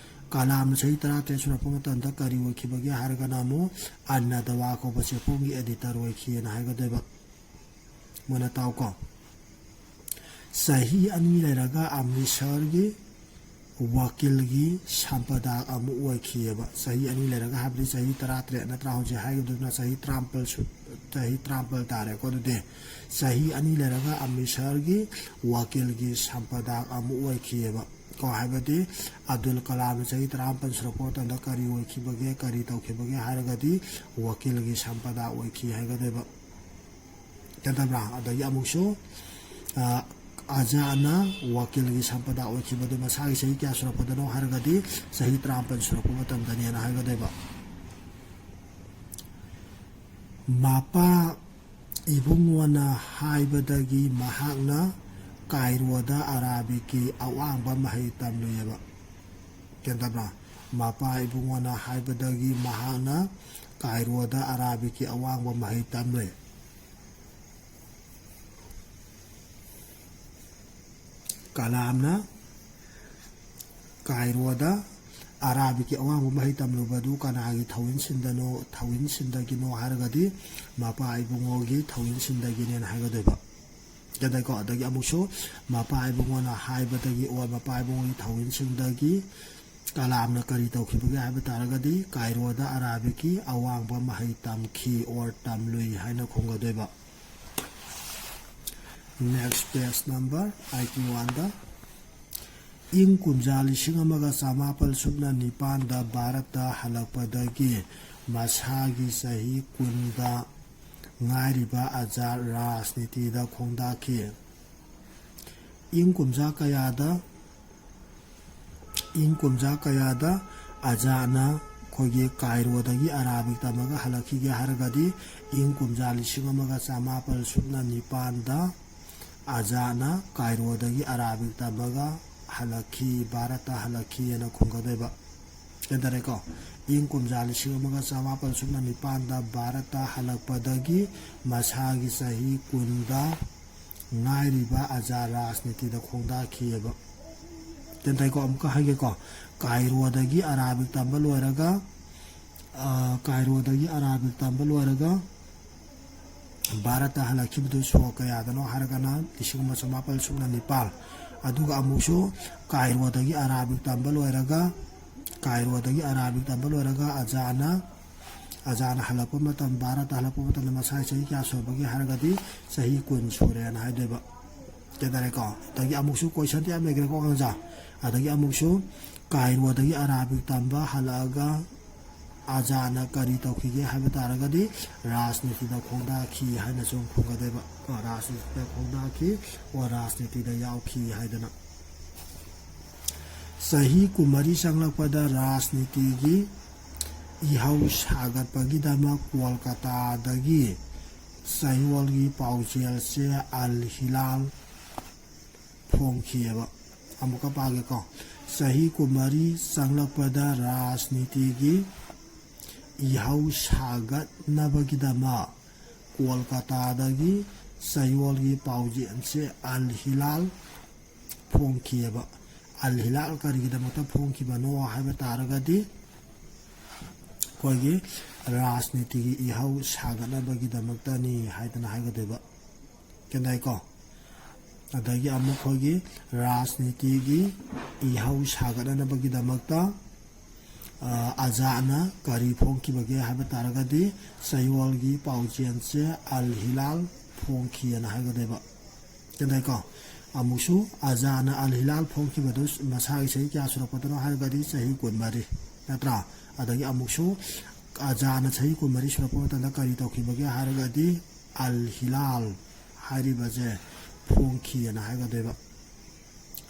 ꯀꯂꯥꯝꯅ ꯆꯍꯤ ꯇꯔꯥꯇꯔꯦꯠ ꯁꯨꯔꯛꯄ ꯃꯇꯝꯗ ꯀꯔꯤ ꯑꯣꯏꯈꯤꯕꯒꯦ ꯍꯥꯏꯔꯒꯅ ꯑꯃꯨꯛ ꯑꯟꯅꯗꯋꯥ ꯀꯧꯕ ꯆꯦꯐꯣꯡꯒꯤ editor ꯑꯣꯏꯈꯤꯑꯅ ꯍꯥꯏꯒꯗꯣꯏꯕ꯫ ꯃꯨꯟꯅ ꯇꯥꯎꯀꯣ꯫ ꯆꯍꯤ ꯑꯅꯤ ꯂꯩꯔꯒ ꯑꯃ꯭ꯔꯤꯠꯁꯔꯒꯤ ꯋꯀꯤꯜꯒꯤ ꯁꯝꯄꯗꯥꯛ ꯑꯃ ꯑꯣꯏꯈꯤꯑꯕ꯫ ꯆꯍꯤ ꯑꯅꯤ ꯂꯩꯔꯒ ꯍꯥꯏꯕꯗꯤ ꯆꯍꯤ ꯇꯔꯥꯇꯔꯦꯠ ꯅꯠꯇ꯭ꯔꯥ? ꯍꯧꯖꯤꯛ ꯍꯥꯏꯈꯤꯕꯗꯨꯅ ꯆꯍꯤ ꯇꯔꯥꯃꯥꯄꯜ ꯁꯨ-, ꯆꯍꯤ ꯇꯔꯥꯃꯥꯄꯜ ꯇꯥꯔꯦꯀꯣ꯫ ꯑꯗꯨꯗꯤ ꯆꯍꯤ ꯑꯅꯤ ꯂꯩꯔꯒ ꯑꯃ꯭ꯔꯤꯠꯁꯔꯒꯤ ꯋꯀꯤꯜꯒꯤ ꯁꯝꯄꯗꯥꯛ ꯑꯃ ꯑꯣꯏꯈꯤꯑꯕ꯫ ꯀꯣ, ꯍꯥꯏꯕꯗꯤ ꯑꯕꯗꯨꯜ ꯀꯂꯥꯝꯅ ꯆꯍꯤ ꯇꯔꯥꯃꯥꯄꯜ ꯁꯨꯔꯛꯄ ꯃꯇꯝꯗ ꯀꯔꯤ ꯑꯣꯏꯈꯤꯕꯒꯦ, ꯀꯔꯤ ꯇꯧꯈꯤꯕꯒꯦ ꯍꯥꯏꯔꯒꯗꯤ ꯋꯀꯤꯜꯒꯤ ꯁꯝꯄꯗꯥꯛ ꯑꯣꯏꯈꯤ ꯍꯥꯏꯒꯗꯣꯏꯕ꯫ ꯒ꯭ꯌꯥꯟ ꯇꯥꯕ꯭ꯔꯥ? ꯑꯗꯒꯤ ꯑꯃꯨꯛꯁꯨ, ꯑ, ꯑꯖꯥꯅ ꯋꯀꯤꯜꯒꯤ ꯁꯝꯄꯗꯥꯛ ꯑꯣꯏꯈꯤꯕꯗꯨ ꯃꯁꯥꯒꯤ ꯆꯍꯤ ꯀꯌꯥ ꯁꯨꯔꯛꯄꯗꯅꯣ ꯍꯥꯏꯔꯒꯗꯤ ꯆꯍꯤ ꯇꯔꯥꯃꯥꯄꯜ ꯁꯨꯔꯛꯄ ꯃꯇꯝꯗꯅꯦꯅ ꯍꯥꯏꯒꯗꯣꯏꯕ꯫ ꯃꯄꯥ ꯏꯕꯨꯡꯉꯣꯅ ꯍꯥꯏꯕꯗꯒꯤ ꯃꯍꯥꯛꯅ ꯀꯥꯏꯔꯣꯗ ꯑꯔꯥꯕꯤꯛꯀꯤ ꯑꯋꯥꯡꯕ ꯃꯍꯩ ꯇꯝꯂꯨꯏꯌꯦꯕ꯫ ꯒ꯭ꯌꯥꯟ ꯇꯥꯕ꯭ꯔꯥ? ꯃꯄꯥ ꯏꯕꯨꯡꯉꯣꯅ ꯍꯥꯏꯕꯗꯒꯤ ꯃꯍꯥꯛꯅ ꯀꯥꯏꯔꯣꯗ ꯑꯔꯥꯕꯤꯛꯀꯤ ꯑꯋꯥꯡꯕ ꯃꯍꯩ ꯇꯝꯂꯦ꯫ ꯀꯂꯥꯝꯅ ꯀꯥꯏꯔꯣꯗ ꯑꯔꯥꯕꯤꯛꯀꯤ ꯑꯋꯥꯡꯕ ꯃꯍꯩ ꯇꯝꯂꯨꯕꯗꯨ ꯀꯅꯥꯒꯤ ꯊꯧꯏꯟ ꯁꯤꯟꯗꯅꯣ, ꯊꯧꯏꯟ ꯁꯤꯟꯗꯒꯤꯅꯣ ꯍꯥꯏꯔꯒꯗꯤ ꯃꯄꯥ ꯏꯕꯨꯡꯉꯣꯒꯤ ꯊꯧꯏꯟ ꯁꯤꯟꯗꯒꯤꯅꯦꯅ ꯍꯥꯏꯒꯗꯣꯏꯕ꯫ ꯒ꯭ꯌꯥꯟ ꯇꯥꯏꯀꯣ? ꯑꯗꯒꯤ ꯑꯃꯨꯛꯁꯨ ꯃꯄꯥ ꯏꯕꯨꯡꯉꯣꯅ ꯍꯥꯏꯕꯗꯒꯤ or ꯃꯄꯥ ꯏꯕꯨꯡꯉꯣꯒꯤ ꯊꯧꯏꯟꯁꯤꯡꯗꯒꯤ ꯀꯂꯥꯝꯅ ꯀꯔꯤ ꯇꯧꯈꯤꯕꯒꯦ ꯍꯥꯏꯕ ꯇꯥꯔꯒꯗꯤ ꯀꯥꯏꯔꯣꯗ ꯑꯔꯥꯕꯤꯛꯀꯤ ꯑꯋꯥꯡꯕ ꯃꯍꯩ ꯇꯝꯈꯤ or ꯇꯝꯂꯨꯏ ꯍꯥꯏꯅ ꯈꯨꯝꯒꯗꯣꯏꯕ꯫ Next page number eighty one ꯗ, ꯏꯪ ꯀꯨꯝꯖꯥ ꯂꯤꯁꯤꯡ ꯑꯃꯒ ꯆꯃꯥꯄꯜ ꯁꯨꯞꯅ ꯅꯤꯄꯥꯟꯗ ꯚꯥꯔꯠꯇ ꯍꯜꯂꯛꯄꯗꯒꯤ ꯃꯁꯥꯒꯤ ꯆꯍꯤ ꯀꯨꯟꯗ ꯉꯥꯏꯔꯤꯕ ꯑꯖꯥꯗ ꯔꯥꯖꯅꯤꯇꯤꯗ ꯈꯣꯡꯗꯥꯈꯤ꯫ ꯏꯪ ꯀꯨꯝꯖꯥ ꯀꯌꯥꯗ ꯏꯪ ꯀꯨꯝꯖꯥ ꯀꯌꯥꯗ ꯑꯖꯥꯗꯅ ꯑꯩꯈꯣꯏꯒꯤ ꯀꯥꯏꯔꯣꯗꯒꯤ ꯑꯔꯥꯕꯤꯛ ꯇꯝꯃꯒ ꯍꯜꯂꯛꯈꯤꯒꯦ ꯍꯥꯏꯔꯒꯗꯤ ꯏꯪ ꯀꯨꯝꯖꯥ ꯂꯤꯁꯤꯡ ꯑꯃꯒ ꯆꯃꯥꯄꯜ ꯁꯨꯞꯅ ꯅꯤꯄꯥꯟꯗ ꯑꯖꯥꯗꯅ ꯀꯥꯏꯔꯣꯗꯒꯤ ꯑꯔꯥꯕꯤꯛ ꯇꯝꯃꯒ ꯍꯜꯂꯛꯈꯤ, ꯚꯥꯔꯠꯇ ꯍꯜꯂꯛꯈꯤꯑꯅ ꯈꯨꯝꯒꯗꯣꯏꯕ꯫ ꯒ꯭ꯌꯥꯟ ꯇꯥꯔꯦꯀꯣ? ꯏꯪ ꯀꯨꯝꯖꯥ ꯂꯤꯁꯤꯡ ꯑꯃꯒ ꯆꯃꯥꯄꯜ ꯁꯨꯞꯅ ꯅꯤꯄꯥꯟꯗ ꯚꯥꯔꯠꯇ ꯍꯜꯂꯛꯄꯗꯒꯤ ꯃꯁꯥꯒꯤ ꯆꯍꯤ ꯀꯨꯟꯗ ꯉꯥꯏꯔꯤꯕ ꯑꯖꯥꯗ ꯔꯥꯖꯅꯤꯇꯤꯗ ꯈꯣꯡꯗꯥꯈꯤꯑꯕ꯫ ꯒ꯭ꯌꯥꯟ ꯇꯥꯏꯀꯣ? ꯑꯃꯨꯛꯀ ꯍꯥꯏꯒꯦꯀꯣ꯫ ꯀꯥꯏꯔꯣꯗꯒꯤ ꯑꯔꯥꯕꯤꯛ ꯇꯝꯕ ꯂꯣꯏꯔꯒ, ꯑ, ꯀꯥꯏꯔꯣꯗꯒꯤ ꯑꯔꯥꯕꯤꯛ ꯇꯝꯕ ꯂꯣꯏꯔꯒ ꯚꯥꯔꯠꯇ ꯍꯜꯂꯛꯈꯤꯕꯗꯨ ꯁꯣꯛ ꯀꯌꯥꯗꯅꯣ ꯍꯥꯏꯔꯒꯅ ꯂꯤꯁꯤꯡ ꯑꯃ ꯆꯃꯥꯄꯜ ꯁꯨꯞꯅ ꯅꯤꯄꯥꯜ꯫ ꯑꯗꯨꯒ ꯑꯃꯨꯛꯁꯨ ꯀꯥꯏꯔꯣꯗꯒꯤ ꯑꯔꯥꯕꯤꯛ ꯇꯝꯕ ꯂꯣꯏꯔꯒ, ꯀꯥꯏꯔꯣꯗꯒꯤ ꯑꯔꯥꯕꯤꯛ ꯇꯝꯕ ꯂꯣꯏꯔꯒ ꯑꯖꯥꯗꯅ, ꯑꯖꯥꯗꯅ ꯍꯜꯂꯛꯄ ꯃꯇꯝ, ꯚꯥꯔꯠꯇ ꯍꯜꯂꯛꯄ ꯃꯇꯝꯗ ꯃꯁꯥꯒꯤ ꯆꯍꯤ ꯀꯌꯥ ꯁꯨꯔꯕꯒꯦ ꯍꯥꯏꯔꯒꯗꯤ ꯆꯍꯤ ꯀꯨꯟ ꯁꯨꯔꯦꯅ ꯍꯥꯏꯗꯣꯏꯕ꯫ ꯒ꯭ꯌꯥꯟ ꯇꯥꯔꯦꯀꯣ? ꯑꯗꯒꯤ ꯑꯃꯨꯛꯁꯨ question ꯗꯤ ꯌꯥꯝ ꯂꯩꯈ꯭ꯔꯦꯀꯣ ꯑꯉꯥꯡꯖꯥ꯫ ꯑꯗꯒꯤ ꯑꯃꯨꯛꯁꯨ ꯀꯥꯏꯔꯣꯗꯒꯤ ꯑꯔꯥꯕꯤꯛ ꯇꯝꯕ ꯍꯜꯂꯛꯑꯒ ꯑꯖꯥꯗꯅ ꯀꯔꯤ ꯇꯧꯈꯤꯒꯦ ꯍꯥꯏꯕ ꯇꯥꯔꯒꯗꯤ ꯔꯥꯖꯅꯤꯇꯤꯗ ꯈꯣꯡꯗꯥꯈꯤ ꯍꯥꯏꯅꯁꯨ ꯈꯨꯝꯒꯗꯣꯏꯕ꯫ ꯀꯣ, ꯔꯥꯖꯅꯤꯇꯤꯗ ꯈꯣꯡꯗꯥꯈꯤ, ꯑꯣ, ꯔꯥꯖꯅꯤꯇꯤꯗ ꯌꯥꯎꯈꯤ ꯍꯥꯏꯗꯅ꯫ ꯆꯍꯤ ꯀꯨꯟꯃꯔꯤ ꯆꯪꯂꯛꯄꯗ ꯔꯥꯖꯅꯤꯇꯤꯒꯤ ꯏꯍꯧ ꯁꯥꯒꯠꯄꯒꯤꯗꯃꯛ ꯀꯣꯜꯀꯇꯥꯗꯒꯤ ꯆꯌꯣꯜꯒꯤ ꯄꯥꯎꯖꯦꯜ ꯆꯦ ꯑꯜ ꯍꯤꯂꯥꯜ ꯐꯣꯡꯈꯤꯑꯕ꯫ ꯑꯃꯨꯛꯀ ꯄꯥꯒꯦꯀꯣ꯫ ꯆꯍꯤ ꯀꯨꯟꯃꯔꯤ ꯆꯪꯂꯛꯄꯗ ꯔꯥꯖꯅꯤꯇꯤꯒꯤ ꯏꯍꯧ ꯁꯥꯒꯠꯅꯕꯒꯤꯗꯃꯛ ꯀꯣꯜꯀꯇꯥꯗꯒꯤ ꯆꯌꯣꯜꯒꯤ ꯄꯥꯎꯖꯦꯜꯁꯦ ꯑꯜ ꯍꯤꯂꯥꯜ ꯐꯣꯡꯈꯤꯑꯕ꯫ ꯑꯜ ꯍꯤꯂꯥꯜ ꯀꯔꯤꯒꯤꯗꯃꯛꯇ ꯐꯣꯡꯈꯤꯕꯅꯣ ꯍꯥꯏꯕ ꯇꯥꯔꯒꯗꯤ, ꯑꯩꯈꯣꯏꯒꯤ ꯔꯥꯖꯅꯤꯇꯤꯒꯤ ꯏꯍꯧ ꯁꯥꯒꯠꯅꯕꯒꯤꯗꯃꯛꯇꯅꯤ ꯍꯥꯏꯗꯅ ꯍꯥꯏꯒꯗꯣꯏꯕ꯫ ꯀꯦꯟꯗꯥꯏꯀꯣ? ꯑꯗꯒꯤ ꯑꯃꯨꯛ ꯑꯩꯈꯣꯏꯒꯤ ꯔꯥꯖꯅꯤꯇꯤꯒꯤ ꯏꯍꯧ ꯁꯥꯒꯠꯅꯅꯕꯒꯤꯗꯃꯛꯇ, ꯑ, ꯑꯖꯥꯅ ꯀꯔꯤ ꯐꯣꯡꯈꯤꯕꯒꯦ ꯍꯥꯏꯕ ꯇꯥꯔꯒꯗꯤ, ꯆꯌꯣꯜꯒꯤ ꯄꯥꯎꯖꯦꯜꯁꯦ ꯑꯜ ꯍꯤꯂꯥꯜ ꯐꯣꯡꯈꯤꯑꯅ ꯍꯥꯏꯒꯗꯣꯏꯕ꯫ ꯀꯦꯟꯗꯥꯏꯀꯣ? ꯑꯃꯨꯛꯁꯨ ꯑꯖꯥꯅ ꯑꯜ ꯍꯤꯂꯥꯜ ꯐꯣꯡꯈꯤꯕꯗꯨ ꯃꯁꯥꯒꯤ ꯆꯍꯤ ꯀꯌꯥ ꯁꯨꯔꯛꯄꯗꯅꯣ ꯍꯥꯏꯔꯒꯗꯤ ꯆꯍꯤ ꯀꯨꯟꯃꯔꯤ, ꯅꯠꯇ꯭ꯔꯥ? ꯑꯗꯒꯤ ꯑꯃꯨꯛꯁꯨ ꯑꯖꯥꯅ ꯆꯍꯤ ꯀꯨꯟꯃꯔꯤ ꯁꯨꯔꯛꯄ ꯃꯇꯝꯗ ꯀꯔꯤ ꯇꯧꯈꯤꯕꯒꯦ ꯍꯥꯏꯔꯒꯗꯤ ꯑꯜ ꯍꯤꯂꯥꯜ ꯍꯥꯏꯔꯤꯕꯁꯦ ꯐꯣꯡꯈꯤꯑꯅ ꯍꯥꯏꯒꯗꯣꯏꯕ꯫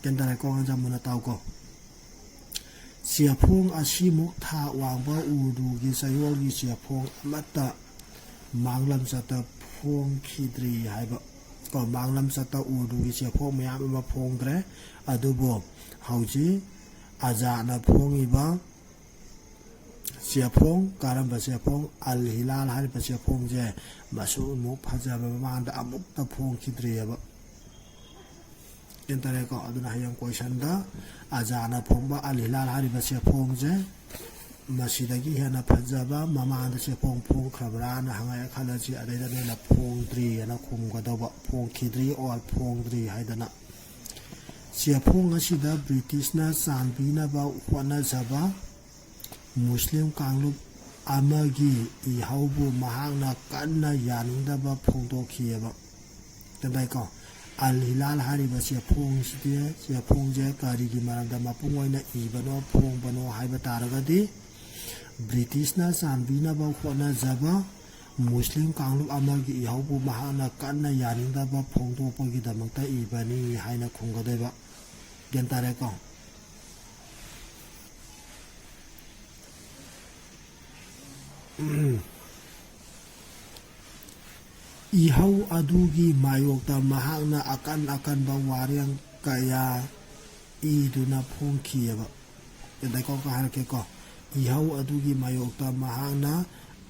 ꯒ꯭ꯌꯥꯟ ꯇꯥꯔꯦꯀꯣ? ꯑꯉꯥꯡꯁꯦ ꯃꯨꯟꯅ ꯇꯥꯎꯀꯣ꯫ ꯆꯦꯐꯣꯡ ꯑꯁꯤꯃꯨꯛ ꯊꯥꯛ ꯋꯥꯡꯕ ꯎꯔꯗꯨꯒꯤ ꯆꯌꯣꯜꯒꯤ ꯆꯦꯐꯣꯡ ꯑꯃꯠꯇ ꯃꯥꯡꯂꯝꯆꯠꯇ ꯐꯣꯡꯈꯤꯗ꯭ꯔꯤ ꯍꯥꯏꯕ꯫ ꯀꯣ, ꯃꯥꯡꯂꯝꯆꯠꯇ ꯎꯔꯗꯨꯒꯤ ꯆꯦꯐꯣꯡ ꯃꯌꯥꯝ ꯑꯃ ꯐꯣꯡꯈ꯭ꯔꯦ꯫ ꯑꯗꯨꯕꯨ ꯍꯧꯖꯤꯛ ꯑꯖꯥꯠꯅ ꯐꯣꯡꯉꯤꯕ ꯆꯦꯐꯣꯡ, ꯀꯔꯝꯕ ꯆꯦꯐꯣꯡ? ꯑꯜ ꯍꯤꯂꯥꯜ ꯍꯥꯏꯔꯤꯕ ꯆꯦꯐꯣꯡꯁꯦ ꯃꯁꯨꯃꯨꯛ ꯐꯖꯕ ꯃꯃꯥꯡꯗ ꯑꯃꯨꯛꯇ ꯐꯣꯡꯈꯤꯗ꯭ꯔꯤꯑꯕ꯫ ꯒ꯭ꯌꯥꯟ ꯇꯥꯔꯦꯀꯣ? ꯑꯗꯨꯅ ꯍꯌꯦꯡ ꯀꯣꯏꯁꯟꯗ ꯑꯖꯥꯅ ꯐꯣꯡꯕ ꯑꯜ ꯍꯤꯂꯥꯜ ꯍꯥꯏꯔꯤꯕ ꯆꯦꯐꯣꯡꯁꯦ ꯃꯁꯤꯗꯒꯤ ꯍꯦꯟꯅ ꯐꯖꯕ ꯃꯃꯥꯡꯗ ꯆꯦꯐꯣꯡ ꯐꯣꯡꯈ꯭ꯔꯕ꯭ꯔꯥꯅ ꯍꯪꯉꯛꯑꯦ ꯈꯜꯂꯁꯤ꯫ ꯑꯗꯩꯗ ꯅꯣꯏꯅ ꯐꯣꯡꯗ꯭ꯔꯤꯑꯅ ꯈꯨꯝꯒꯗꯧꯕ, ꯐꯣꯡꯈꯤꯗ꯭ꯔꯤ or ꯐꯣꯡꯗ꯭ꯔꯤ ꯍꯥꯏꯗꯅ꯫ ꯆꯦꯐꯣꯡ ꯑꯁꯤꯗ ꯕ꯭ꯔꯤꯇꯤꯁꯅ ꯆꯥꯟꯕꯤꯅꯕ ꯍꯣꯠꯅꯖꯕ ꯃꯨꯁꯂꯤꯝ ꯀꯥꯡꯂꯨꯞ ꯑꯃꯒꯤ ꯏꯍꯧꯕꯨ ꯃꯍꯥꯛꯅ ꯀꯟꯅ ꯌꯥꯅꯤꯡꯗꯕ ꯐꯣꯡꯗꯣꯛꯈꯤꯑꯕ꯫ ꯀꯦꯟꯗꯥꯏꯀꯣ? ꯑꯜ ꯍꯤꯂꯥꯜ ꯍꯥꯏꯔꯤꯕ ꯆꯦꯐꯣꯡꯁꯤꯗꯤ, ꯆꯦꯐꯣꯡꯁꯦ ꯀꯔꯤꯒꯤ ꯃꯔꯝꯗ ꯃꯄꯨꯡ ꯑꯣꯏꯅ ꯏꯕꯅꯣ, ꯐꯣꯡꯕꯅꯣ ꯍꯥꯏꯕ ꯇꯥꯔꯒꯗꯤ, ꯕ꯭ꯔꯤꯇꯤꯁꯅ ꯆꯥꯟꯕꯤꯅꯕ ꯍꯣꯠꯅꯖꯕ ꯃꯨꯁꯂꯤꯝ ꯀꯥꯡꯂꯨꯞ ꯑꯃꯒꯤ ꯏꯍꯧꯕꯨ ꯃꯍꯥꯛꯅ ꯀꯟꯅ ꯌꯥꯅꯤꯡꯗꯕ ꯐꯣꯡꯗꯣꯛꯄꯒꯤꯗꯃꯛꯇ ꯏꯕꯅꯤ ꯍꯥꯏꯅ ꯈꯨꯝꯒꯗꯣꯏꯕ꯫ ꯒ꯭ꯌꯥꯟ ꯇꯥꯔꯦꯀꯣ? ꯏꯍꯧ ꯑꯗꯨꯒꯤ ꯃꯥꯌꯣꯛꯇ ꯃꯍꯥꯛꯅ ꯑꯀꯟ ꯑꯀꯟꯕ ꯋꯥꯔꯦꯡ ꯀꯌꯥ ꯏꯗꯨꯅ ꯐꯣꯡꯈꯤꯑꯕ꯫ ꯒ꯭ꯌꯥꯟ ꯇꯥꯏꯀꯣ? ꯑꯃꯨꯛꯀ ꯍꯥꯏꯔꯛꯀꯦꯀꯣ꯫ ꯏꯍꯧ ꯑꯗꯨꯒꯤ ꯃꯥꯌꯣꯛꯇ ꯃꯍꯥꯛꯅ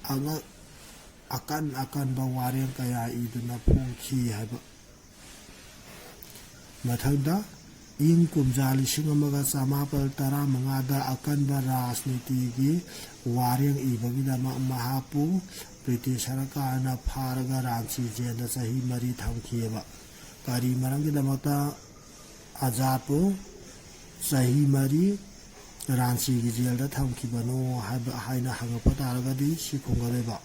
ꯑꯉꯛ-, ꯑꯀꯟ ꯑꯀꯟꯕ ꯋꯥꯔꯦꯡ ꯀꯌꯥ ꯏꯗꯨꯅ ꯐꯣꯡꯈꯤ ꯍꯥꯏꯕ꯫ ꯃꯊꯪꯗ, ꯏꯪ ꯀꯨꯝꯖꯥ ꯂꯤꯁꯤꯡ ꯑꯃꯒ ꯆꯃꯥꯄꯜ ꯇꯔꯥꯃꯉꯥꯗ ꯑꯀꯟꯕ ꯔꯥꯖꯅꯤꯇꯤꯒꯤ ꯋꯥꯔꯦꯡ ꯏꯕꯒꯤꯗꯃꯛ ꯃꯍꯥꯛꯄꯨ ꯕ꯭ꯔꯤꯇꯤꯁ ꯁꯔꯀꯥꯔꯅ ꯐꯥꯔꯒ ꯔꯥꯟꯆꯤ ꯖꯦꯜꯗ ꯆꯍꯤ ꯃꯔꯤ ꯊꯝꯈꯤꯑꯕ꯫ ꯀꯔꯤ ꯃꯔꯝꯒꯤꯗꯃꯛꯇ ꯑꯖꯥꯠꯄꯨ ꯆꯍꯤ ꯃꯔꯤ ꯔꯥꯟꯆꯤꯒꯤ ꯖꯦꯜꯗ ꯊꯝꯈꯤꯕꯅꯣ ꯍꯥꯏꯕ, ꯍꯥꯏꯅ ꯍꯪꯉꯛꯄ ꯇꯥꯔꯒꯗꯤ ꯁꯤ ꯈꯨꯝꯒꯗꯣꯏꯕ꯫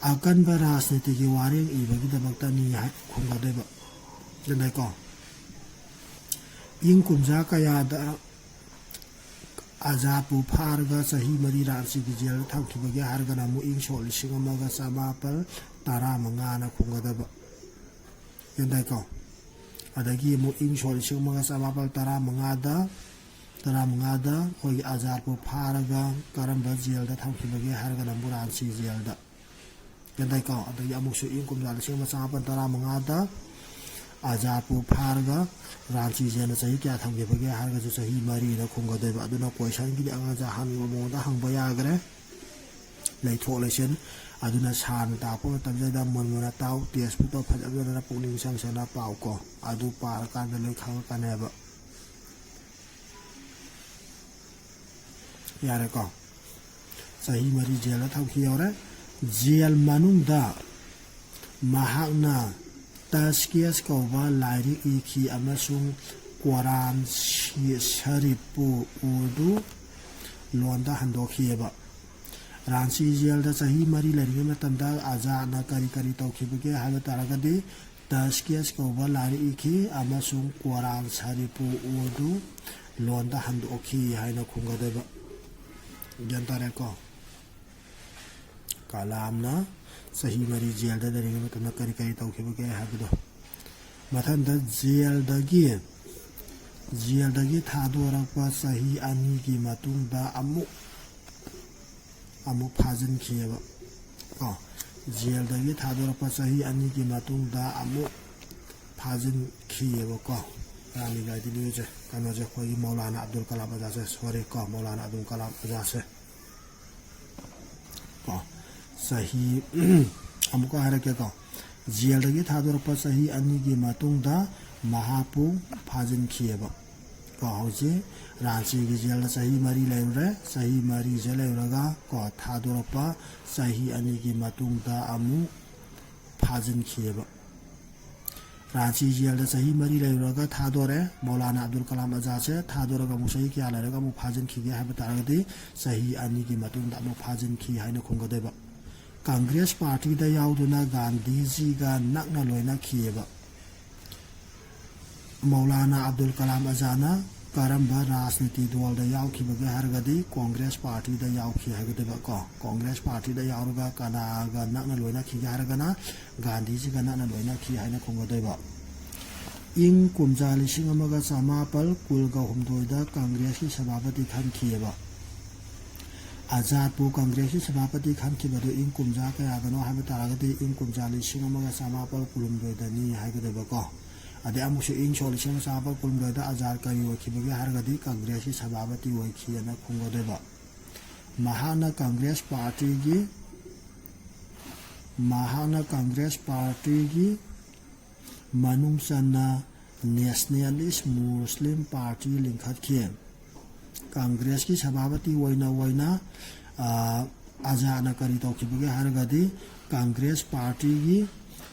ꯑꯀꯟꯕ ꯔꯥꯖꯅꯤꯇꯤꯒꯤ ꯋꯥꯔꯦꯡ ꯏꯕꯒꯤꯗꯃꯛꯇꯅꯤ ꯍꯥꯏ ꯈꯨꯝꯒꯗꯣꯏꯕ꯫ ꯒ꯭ꯌꯥꯟ ꯇꯥꯏꯀꯣ? ꯏꯪ ꯀꯨꯝꯖꯥ ꯀꯌꯥꯗ ꯑꯖꯥꯠꯄꯨ ꯐꯥꯔꯒ ꯆꯍꯤ ꯃꯔꯤ ꯔꯥꯟꯆꯤꯒꯤ ꯖꯦꯜꯗ ꯊꯝꯈꯤꯕꯒꯦ ꯍꯥꯏꯔꯒꯅ ꯑꯃꯨꯛ ꯏꯪ ꯁꯣꯛ ꯂꯤꯁꯤꯡ ꯑꯃꯒ ꯆꯃꯥꯄꯜ ꯇꯔꯥꯃꯉꯥꯅ ꯈꯨꯝꯒꯗꯕ꯫ ꯒ꯭ꯌꯥꯟ ꯇꯥꯏꯀꯣ? ꯑꯗꯒꯤ ꯑꯃꯨꯛ ꯏꯪ ꯁꯣꯛ ꯂꯤꯁꯤꯡ ꯑꯃꯒ ꯆꯃꯥꯄꯜ ꯇꯔꯥꯃꯉꯥꯗ, ꯇꯔꯥꯃꯉꯥꯗ ꯑꯩꯈꯣꯏꯒꯤ ꯑꯖꯥꯠꯄꯨ ꯐꯥꯔꯒ ꯀꯔꯝꯕ ꯖꯦꯜꯗ ꯊꯝꯈꯤꯕꯒꯦ ꯍꯥꯏꯔꯒꯅ ꯑꯃꯨꯛ ꯔꯥꯟꯆꯤ ꯖꯦꯜꯗ꯫ ꯒ꯭ꯌꯥꯟ ꯇꯥꯏꯀꯣ? ꯑꯗꯒꯤ ꯑꯃꯨꯛꯁꯨ ꯏꯪ ꯀꯨꯝꯖꯥ ꯂꯤꯁꯤꯡ ꯑꯃ ꯆꯃꯥꯄꯜ ꯇꯔꯥꯃꯉꯥꯗ ꯑꯖꯥꯠꯄꯨ ꯐꯥꯔꯒ ꯔꯥꯟꯆꯤ ꯖꯦꯜꯗ ꯆꯍꯤ ꯀꯌꯥ ꯊꯝꯈꯤꯕꯒꯦ ꯍꯥꯏꯔꯒꯁꯨ ꯆꯍꯤ ꯃꯔꯤꯅ ꯈꯨꯝꯒꯗꯣꯏꯕ꯫ ꯑꯗꯨꯅ ꯀꯣꯏꯁꯟꯒꯤꯗꯤ ꯑꯉꯥꯡꯁꯦ ꯍꯪꯅꯤꯡꯕ ꯃꯑꯣꯡꯗ ꯍꯪꯕ ꯌꯥꯈ꯭ꯔꯦ꯫ ꯂꯩꯊꯣꯛ ꯂꯩꯁꯤꯟ꯫ ꯑꯗꯨꯅ ꯁꯥꯔꯅ ꯇꯥꯛꯄ ꯃꯇꯝꯁꯤꯗ ꯃꯨꯟ ꯃꯨꯟꯅ ꯇꯥꯎ, ꯇꯦꯛꯁꯕꯨꯛꯇꯣ ꯐꯖ ꯐꯖꯅ ꯄꯨꯛꯅꯤꯡ ꯆꯪ ꯆꯪꯅ ꯄꯥꯎꯀꯣ꯫ ꯑꯗꯨ ꯄꯥꯔꯀꯥꯟꯗ ꯂꯣꯏ ꯈꯪꯉꯛꯀꯅꯦꯕ꯫ ꯌꯥꯔꯦꯀꯣ? ꯆꯍꯤ ꯃꯔꯤ ꯖꯦꯜꯗ ꯊꯝꯈꯤ ꯌꯧꯔꯦ꯫ ꯖꯦꯜ ꯃꯅꯨꯡꯗ ꯃꯍꯥꯛꯅ ꯇꯁꯀꯦꯁ ꯀꯧꯕ ꯂꯥꯏꯔꯤꯛ ꯏꯈꯤ ꯑꯃꯁꯨꯡ ꯀꯣꯔꯥꯟ ꯁꯤ-, ꯁꯔꯤꯐꯄꯨ ꯎꯔꯗꯨ ꯂꯣꯟꯗ ꯍꯟꯗꯣꯛꯈꯤꯑꯕ꯫ ꯔꯥꯟꯆꯤ ꯖꯦꯜꯗ ꯆꯍꯤ ꯃꯔꯤ ꯂꯩꯔꯤꯉꯩ ꯃꯇꯝꯗ ꯑꯖꯥꯠꯅ ꯀꯔꯤ ꯀꯔꯤ ꯇꯧꯈꯤꯕꯒꯦ ꯍꯥꯏꯕ ꯇꯥꯔꯒꯗꯤ, ꯇꯁꯀꯦꯁ ꯀꯧꯕ ꯂꯥꯏꯔꯤꯛ ꯏꯈꯤ ꯑꯃꯁꯨꯡ ꯀꯣꯔꯥꯟ ꯁꯔꯤꯐꯄꯨ ꯎꯔꯗꯨ ꯂꯣꯟꯗ ꯍꯟꯗꯣꯛꯈꯤ ꯍꯥꯏꯅ ꯈꯨꯝꯒꯗꯣꯏꯕ꯫ ꯒ꯭ꯌꯥꯟ ꯇꯥꯔꯦꯀꯣ? ꯀꯂꯥꯝꯅ ꯆꯍꯤ ꯃꯔꯤ ꯖꯦꯜꯗ ꯂꯩꯔꯤꯉꯩ ꯃꯇꯝꯗ ꯀꯔꯤ ꯀꯔꯤ ꯇꯧꯈꯤꯕꯒꯦ ꯍꯥꯏꯕꯗꯣ꯫ ꯃꯊꯪꯗ ꯖꯦꯜꯗꯒꯤ, ꯖꯦꯜꯗꯒꯤ ꯊꯥꯗꯣꯔꯛꯄ ꯆꯍꯤ ꯑꯅꯤꯒꯤ ꯃꯇꯨꯡꯗ ꯑꯃꯨꯛ, ꯑꯃꯨꯛ ꯐꯥꯖꯤꯟꯈꯤꯑꯕ꯫ ꯀꯣ, ꯖꯦꯜꯗꯒꯤ ꯊꯥꯗꯣꯔꯛꯄ ꯆꯍꯤ ꯑꯅꯤꯒꯤ ꯃꯇꯨꯡꯗ ꯑꯃꯨꯛ ꯐꯥꯖꯤꯟꯈꯤꯑꯕꯀꯣ꯫ ꯔꯥꯅꯤꯒ ꯑꯥꯏꯗꯤꯌꯣꯂꯣꯖꯤꯁꯦ, ꯀꯩꯅꯣꯁꯦ, ꯑꯩꯈꯣꯏꯒꯤ ꯃꯧꯂꯥꯅꯥ ꯑꯕꯗꯨꯜ ꯀꯂꯥꯝ ꯑꯖꯥꯗꯁꯦ, ꯁꯣꯔꯤ ꯀꯣ, ꯃꯧꯂꯥꯅꯥ ꯑꯕꯗꯨꯜ ꯀꯂꯥꯝ ꯑꯖꯥꯗꯁꯦ ꯀꯣ, ꯆꯍꯤ ꯑꯃꯨꯛꯀ ꯍꯥꯏꯔꯛꯀꯦꯀꯣ, ꯖꯦꯜꯗꯒꯤ ꯊꯥꯗꯣꯔꯛꯄ ꯆꯍꯤ ꯑꯅꯤꯒꯤ ꯃꯇꯨꯡꯗ ꯃꯍꯥꯛꯄꯨ ꯐꯥꯖꯤꯟꯈꯤꯑꯕ ꯀꯣ꯫ ꯍꯧꯖꯤꯛ ꯔꯥꯟꯆꯤꯒꯤ ꯖꯦꯜꯗ ꯆꯍꯤ ꯃꯔꯤ ꯂꯩꯔꯨꯔꯦ꯫ ꯆꯍꯤ ꯃꯔꯤꯁꯦ ꯂꯩꯔꯨꯔꯒ ꯀꯣ, ꯊꯥꯗꯣꯔꯛꯄ ꯆꯍꯤ ꯑꯅꯤꯒꯤ ꯃꯇꯨꯡꯗ ꯑꯃꯨꯛ ꯐꯥꯖꯤꯟꯈꯤꯑꯕ꯫ ꯔꯥꯟꯆꯤ ꯖꯦꯜꯗ ꯆꯍꯤ ꯃꯔꯤ ꯂꯩꯔꯨꯔꯒ ꯊꯥꯗꯣꯔꯦ꯫ ꯃꯧꯂꯥꯅꯥ ꯑꯕꯗꯨꯜ ꯀꯂꯥꯝ ꯑꯖꯥꯗꯁꯦ ꯊꯥꯗꯣꯔꯒ ꯑꯃꯨꯛ ꯆꯍꯤ ꯀꯌꯥ ꯂꯩꯔꯒ ꯑꯃꯨꯛ ꯐꯥꯖꯤꯟꯈꯤꯒꯦ ꯍꯥꯏꯕ ꯇꯥꯔꯒꯗꯤ, ꯆꯍꯤ ꯑꯅꯤꯒꯤ ꯃꯇꯨꯡꯗ ꯑꯃꯨꯛ ꯐꯥꯖꯤꯟꯈꯤ ꯍꯥꯏꯅ ꯈꯨꯝꯒꯗꯣꯏꯕ꯫ ꯀꯪꯒ꯭ꯔꯦꯁ ꯄꯥꯔꯇꯤꯗ ꯌꯥꯎꯗꯨꯅ ꯒꯥꯟꯙꯤꯖꯤꯒ ꯅꯛꯅ ꯂꯣꯏꯅꯈꯤꯑꯕ꯫ ꯃꯧꯂꯥꯅꯥ ꯑꯕꯗꯨꯜ ꯀꯂꯥꯝ ꯑꯖꯥꯗꯅ ꯀꯔꯝꯕ ꯔꯥꯖꯅꯤꯇꯤ ꯗꯣꯜꯗ ꯌꯥꯎꯈꯤꯕꯒꯦ ꯍꯥꯏꯔꯒꯗꯤ, ꯀꯣꯡꯒ꯭ꯔꯦꯁ ꯄꯥꯔꯇꯤꯗ ꯌꯥꯎꯈꯤ ꯍꯥꯏꯒꯗꯣꯏꯕ ꯀꯣ꯫ ꯀꯣꯡꯒ꯭ꯔꯦꯁ ꯄꯥꯔꯇꯤꯗ ꯌꯥꯎꯔꯒ ꯀꯅꯥꯒ ꯅꯛꯅ ꯂꯣꯏꯅꯈꯤꯒꯦ ꯍꯥꯏꯔꯒꯅ, ꯒꯥꯟꯙꯤꯖꯤꯒ ꯅꯛꯅ ꯂꯣꯏꯅꯈꯤ ꯍꯥꯏꯅ ꯈꯨꯝꯒꯗꯣꯏꯕ꯫ ꯏꯪ ꯀꯨꯝꯖꯥ ꯂꯤꯁꯤꯡ ꯑꯃꯒ ꯆꯃꯥꯄꯜ ꯀꯨꯟꯒ ꯍꯨꯝꯗꯣꯏꯗ ꯀꯪꯒ꯭ꯔꯦꯁꯀꯤ ꯁꯚꯥꯄꯇꯤ ꯈꯟꯈꯤꯑꯕ꯫ ꯑꯖꯥꯗꯄꯨ ꯀꯪꯒ꯭ꯔꯦꯁꯀꯤ ꯁꯚꯥꯄꯇꯤ ꯈꯟꯈꯤꯕꯗꯨ ꯏꯪ ꯀꯨꯝꯖꯥ ꯀꯌꯥꯗꯅꯣ ꯍꯥꯏꯕ ꯇꯥꯔꯒꯗꯤ, ꯏꯪ ꯀꯨꯝꯖꯥ ꯂꯤꯁꯤꯡ ꯑꯃꯒ ꯆꯃꯥꯄꯜ ꯀꯨꯟꯍꯨꯝꯗꯣꯏꯗꯅꯤ ꯍꯥꯏꯒꯗꯣꯏꯕꯀꯣ꯫ ꯑꯗꯩ ꯑꯃꯨꯛꯁꯨ ꯏꯪ ꯁꯣꯛ ꯂꯤꯁꯤꯡ ꯑꯃꯒ ꯆꯃꯥꯄꯜ ꯀꯨꯟꯍꯨꯝꯗꯣꯏꯗ ꯑꯖꯥꯗ ꯀꯔꯤ ꯑꯣꯏꯈꯤꯕꯒꯦ ꯍꯥꯏꯔꯒꯗꯤ, ꯀꯪꯒ꯭ꯔꯦꯁꯀꯤ ꯁꯚꯥꯄꯇꯤ ꯑꯣꯏꯈꯤꯑꯅ ꯈꯨꯝꯒꯗꯣꯏꯕ꯫ ꯃꯍꯥꯛꯅ ꯀꯪꯒ꯭ꯔꯦꯁ ꯄꯥꯔꯇꯤꯒꯤ, ꯃꯍꯥꯛꯅ ꯀꯪꯒ꯭ꯔꯦꯁ ꯄꯥꯔꯇꯤꯒꯤ ꯃꯅꯨꯡ ꯆꯟꯅ ꯅꯦꯁꯅꯦꯂꯤꯁ ꯃꯨꯁꯂꯤꯝ ꯄꯥꯔꯇꯤ ꯂꯤꯡꯈꯠꯈꯤ꯫ ꯀꯪꯒ꯭ꯔꯦꯁꯀꯤ ꯁꯚꯥꯄꯇꯤ ꯑꯣꯏꯅ, ꯑꯣꯏꯅ, ꯑ, ꯑꯖꯥꯗꯅ ꯀꯔꯤ ꯇꯧꯈꯤꯕꯒꯦ ꯍꯥꯏꯔꯒꯗꯤ, ꯀꯪꯒ꯭ꯔꯦꯁ ꯄꯥꯔꯇꯤꯒꯤ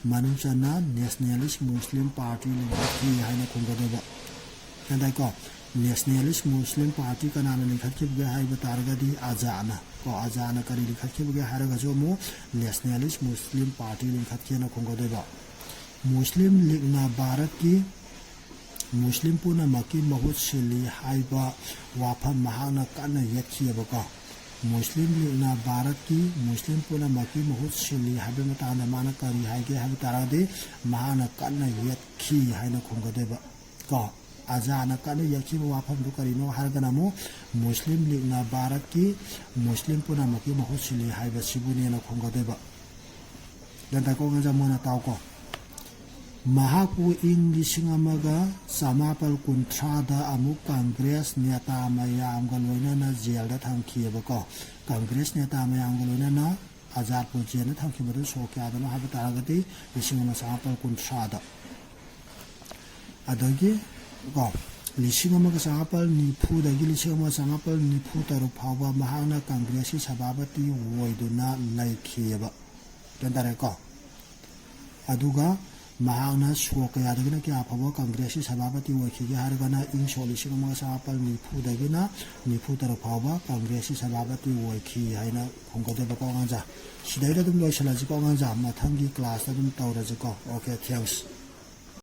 ꯃꯅꯨꯡ ꯆꯟꯅ ꯅꯦꯁꯅꯦꯂꯤꯁ ꯃꯨꯁꯂꯤꯝ ꯄꯥꯔꯇꯤ ꯂꯤꯡꯈꯠꯈꯤ ꯍꯥꯏꯅ ꯈꯨꯝꯒꯗꯣꯏꯕ꯫ ꯒ꯭ꯌꯥꯟ ꯇꯥꯏꯀꯣ? ꯅꯦꯁꯅꯦꯂꯤꯁ ꯃꯨꯁꯂꯤꯝ ꯄꯥꯔꯇꯤ ꯀꯅꯥꯅ ꯂꯤꯡꯈꯠꯈꯤꯕꯒꯦ ꯍꯥꯏꯕ ꯇꯥꯔꯒꯗꯤ, ꯑꯖꯥꯗꯅ ꯀꯣ, ꯑꯖꯥꯗꯅ ꯀꯔꯤ ꯂꯤꯡꯈꯠꯈꯤꯕꯒꯦ ꯍꯥꯏꯔꯒꯁꯨ ꯑꯃꯨꯛ ꯅꯦꯁꯅꯦꯂꯤꯁ ꯃꯨꯁꯂꯤꯝ ꯄꯥꯔꯇꯤ ꯂꯤꯡꯈꯠꯈꯤꯅ ꯈꯨꯝꯒꯗꯣꯏꯕ꯫ ꯃꯨꯁꯂꯤꯝ ꯂꯤꯒꯅ ꯚꯥꯔꯠꯀꯤ ꯃꯨꯁꯂꯤꯝ ꯄꯨꯝꯅꯃꯛꯀꯤ ꯃꯍꯨꯠ ꯁꯤꯜꯂꯤ ꯍꯥꯏꯕ ꯋꯥꯐꯝ ꯃꯍꯥꯛꯅ ꯀꯟꯅ ꯌꯦꯠꯈꯤꯑꯕꯀꯣ꯫ ꯃꯨꯁꯂꯤꯝ ꯂꯤꯒꯅ ꯚꯥꯔꯠꯀꯤ ꯃꯨꯁꯂꯤꯝ ꯄꯨꯝꯅꯃꯛꯀꯤ ꯃꯍꯨꯠ ꯁꯤꯜꯂꯤ ꯍꯥꯏꯕ ꯃꯇꯥꯡꯗ ꯃꯥꯅ ꯀꯔꯤ ꯍꯥꯏꯒꯦ ꯍꯥꯏꯕ ꯇꯥꯔꯒꯗꯤ, ꯃꯍꯥꯛꯅ ꯀꯟꯅ ꯌꯦꯠꯈꯤ ꯍꯥꯏꯅ ꯈꯨꯝꯒꯗꯣꯏꯕ ꯀꯣ꯫ ꯑꯖꯥꯗꯅ ꯀꯟꯅ ꯌꯦꯠꯈꯤꯕ ꯋꯥꯐꯝꯗꯨ ꯀꯔꯤꯅꯣ ꯍꯥꯏꯔꯒꯅ, ꯑꯃꯨꯛ ꯃꯨꯁꯂꯤꯝ ꯂꯤꯒꯅ ꯚꯥꯔꯠꯀꯤ ꯃꯨꯁꯂꯤꯝ ꯄꯨꯝꯅꯃꯛꯀꯤ ꯃꯍꯨꯠ ꯁꯤꯜꯂꯤ ꯍꯥꯏꯕꯁꯤꯕꯨꯅꯦꯅ ꯈꯨꯝꯒꯗꯣꯏꯕ꯫ ꯒ꯭ꯌꯥꯟ ꯇꯥꯏꯀꯣ? ꯉꯥꯏꯖ ꯃꯣꯏꯅ ꯇꯥꯎꯀꯣ꯫ ꯃꯍꯥꯛꯄꯨ ꯏꯪ ꯂꯤꯁꯤꯡ ꯑꯃꯒ ꯆꯃꯥꯄꯜ ꯀꯨꯟꯊ꯭ꯔꯥꯗ ꯑꯃꯨꯛ ꯀꯪꯒ꯭ꯔꯦꯁ ꯅꯦꯇꯥ ꯃꯌꯥꯝꯒ ꯂꯣꯏꯅꯅ ꯖꯦꯜꯗ ꯊꯝꯈꯤꯑꯕꯀꯣ꯫ ꯀꯪꯒ꯭ꯔꯦꯁ ꯅꯦꯇꯥ ꯃꯌꯥꯝꯒ ꯂꯣꯏꯅꯅ ꯑꯖꯥꯠꯄꯨꯔ ꯖꯦꯜꯗ ꯊꯝꯈꯤꯕꯗꯨ ꯁꯣꯛ ꯀꯌꯥꯗꯅꯣ ꯍꯥꯏꯕ ꯇꯥꯔꯒꯗꯤ ꯂꯤꯁꯤꯡ ꯑꯃ ꯆꯃꯥꯄꯜ ꯀꯨꯟꯊ꯭ꯔꯥꯗ꯫ ꯑꯗꯒꯤ ꯀꯣ, ꯂꯤꯁꯤꯡ ꯑꯃꯒ ꯆꯃꯥꯄꯜ ꯅꯤꯐꯨꯗꯒꯤ ꯂꯤꯁꯤꯡ ꯑꯃꯒ ꯆꯃꯥꯄꯜ ꯅꯤꯐꯨ ꯇꯔꯨꯛ ꯐꯥꯎꯕ ꯃꯍꯥꯛꯅ ꯀꯪꯒ꯭ꯔꯦꯁꯀꯤ ꯁꯚꯥꯄꯇꯤ ꯑꯣꯏꯗꯨꯅ ꯂꯩꯈꯤꯑꯕ꯫ ꯒ꯭ꯌꯥꯟ ꯇꯥꯔꯦꯀꯣ? ꯑꯗꯨꯒ ꯃꯍꯥꯛꯅ ꯁꯣꯛ ꯀꯌꯥꯗꯒꯤꯅ ꯀꯌꯥ ꯐꯥꯎꯕ ꯀꯪꯒ꯭ꯔꯦꯁꯀꯤ ꯁꯚꯥꯄꯇꯤ ꯑꯣꯏꯈꯤꯒꯦ ꯍꯥꯏꯔꯒꯅ ꯏꯪ ꯁꯣꯛ ꯂꯤꯁꯤꯡ ꯑꯃꯒ ꯆꯃꯥꯄꯜ ꯅꯤꯐꯨꯗꯒꯤꯅ ꯅꯤꯐꯨ ꯇꯔꯨꯛ ꯐꯥꯎꯕ ꯀꯪꯒ꯭ꯔꯦꯁꯀꯤ ꯁꯚꯥꯄꯇꯤ ꯑꯣꯏꯈꯤ ꯍꯥꯏꯅ ꯈꯨꯝꯒꯗꯕꯀꯣ ꯑꯉꯥꯡꯖꯥ꯫ ꯁꯤꯗꯩꯗ ꯑꯗꯨꯝ ꯂꯣꯏꯁꯤꯜꯂꯁꯤꯀꯣ ꯑꯉꯥꯡꯖꯥ, ꯃꯊꯪꯒꯤ ꯀ꯭ꯂꯥꯁꯇ ꯑꯗꯨꯝ ꯇꯧꯔꯁꯤꯀꯣ꯫ Okay, thanks꯫